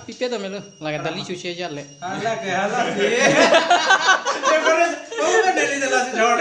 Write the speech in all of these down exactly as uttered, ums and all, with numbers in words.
Pipe do melo, lake dali chuche jale. Hala ke, hala si. Favorite, kamu kan dari dalam si jor.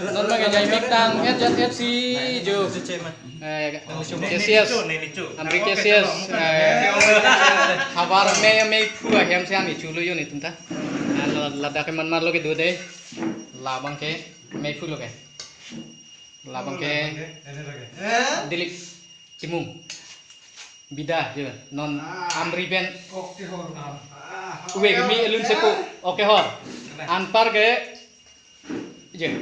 Non bang jai mek tang H Z F C jo. Eh, K C S. Amri K C S. Eh, havar me me phu ahem si ani chulo yo netum ta. Ah, la-, ladak ke man mar lo ke do de. Labang ke me phu lo ke. Labang ke Dilip Timung. Bida, ya, non Ah. Amri pen. Oke, hor. Ah, Uwe, oke, kami oke. Elun sepo. Oke, hor. Anpar ke, ya,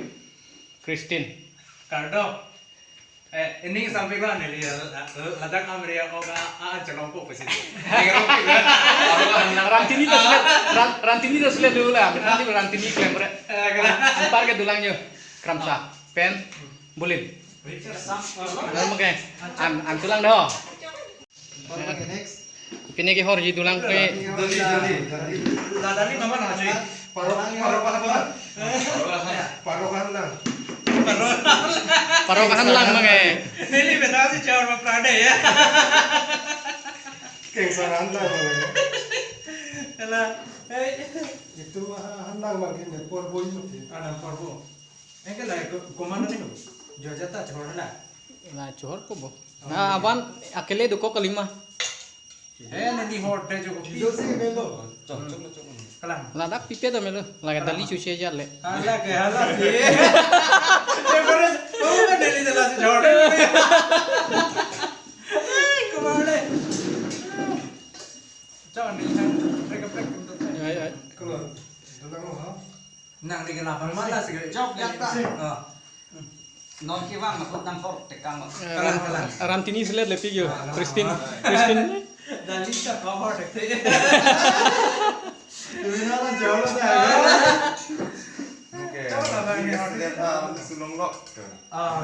Christine. Kardom. Eh, ini sampai ko aneh, ya, la-, la-, ladak Amri ko ka, ah, jalong ko pesi. Ramtini ta selet, ram-, ramtini ta selet dulu lah. Ramtini, ramtini klem bre. Eh, kena. Anpar ke dulang yo. Kramsa. Pen. Bulin. Lalu make an, an tulang do. Oke, next. Pini ke horji tulang ke. Dali, dali, dali. La dali mama na cuy. Paro, paro kahan lang. Paro kahan lang. Paro kahan lang. Paro kahan lang mange. Neli beta si chawar ma prade ya. Keng saran lang mange. Hala. Hei. Itu mah han lang mange, ne porbo itu. Ada porbo. Enke la ko-, komandan ni ko. Joja ta chor la. La chor ko bo. Oh. Na aban akele do ko kalima. He na ni hor de jo ko pi. Video si ke belo. Chok, chok, chok. Kalang. Ladak pipe do melo. Lake Kalang. Dali chuche jale. Hala ke hala si. Favorite, kamu kan dari dalam si jor. Ai, kemana? Jangan ni, jangan. Prek, prek, prek. Ai, ai. Kalau, dalam ha? Nang di kenapa malas gitu? Jawab jata. Ah. Non kevang na khut nang hor tekang lo. Eh, Kalang, Ram-, kalang. Ramtini selet le pi yo. Ah, Christine. Ah. Christine. Dali ta cover dek. Tumi na jawab sa. Oke. Coba lah, Bang, ini selet, ah, sulung lo. Ah.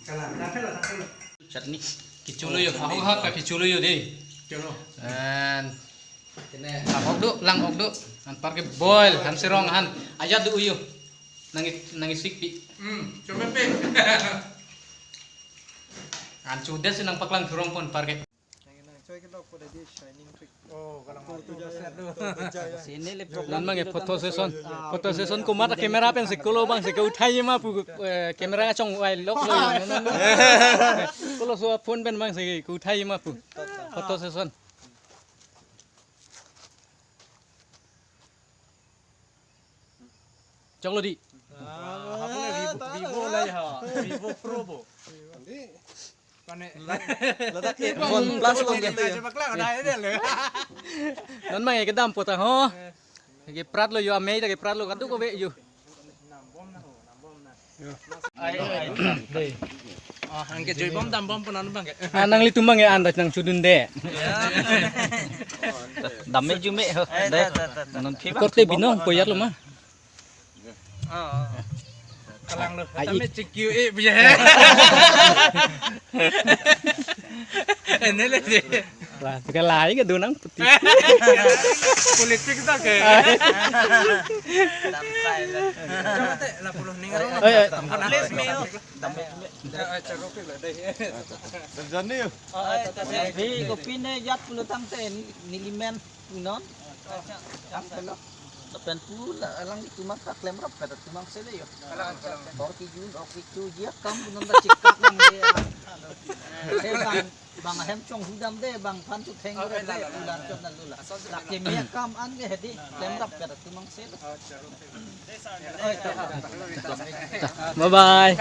Kalang, tangkil lah, tangkil lah. Chutney. Kicholo yo. Oh, ahok ha ka kicholo yo de. Cholo. And Kene. Lang ok do, lang ok do. Anpar ke boil, han serong han. Ajat do uyo. Nang, nang sikpi. Hmm, cuma pe. An chudes nang paklang thurong pon anpar ke. Nang, nang, choi ke dok pada di shining trick. Oh, kalau mau tu jasa tu. Sini le problem. Non bang ke photo session. Photo session ko mat camera pen si kolo bang si ke uthai ma pu, eh, camera chong wai lok lo. Kolo so phone pen bang si ke uthai ma pu. Photo session. Choklo di. Ah, apa lagi? Vivo, Vivo lah ya. Vivo Pro bo. Kane. Ladak OnePlus lo gitu ya. Coba kelak ada aja le. Non mang kedam pota ho. Ke prat lo yo amei ta ke prat lo kadu ko be yo. Ai, ai. Dei. Ah, hang ke joibom dambom pon anu bang ke. Ah, nanglitum bang ya andas nang sudun de. Ya. Dam me ju me ho. Ai, dei. Ta, ta, ta, ta. Non phi bang. Korte binong koyat lo ma. Ah, ah. Kalanglo. Ai, tame ik. Chikyu e biya. Ene le je. Lah, kalai ke dunang putih. Politik ta ke. Ai. Coba te, lah puluh ning. Ai, ai. Please, Mio. Jani. Ai, ta se. Bi kopi ne jat pulo tangte nelimen. Non. Tang pelo. Lapen pu la alang itum ta klemrap pen atum angse le yo. Alang, alang. Tor kejun, ok kejun, ji akam pu non ta chikak nang le. Se bang, bang ahem chonghu damde, bang aphan chetheng, oh, re, eh, la, le, la, la, ular, la, chot na lula. Asal se lake la. Mi akam an ke hedi, klemrap pen atum angse le. Acha, okay. Oi, ta. Bye bye.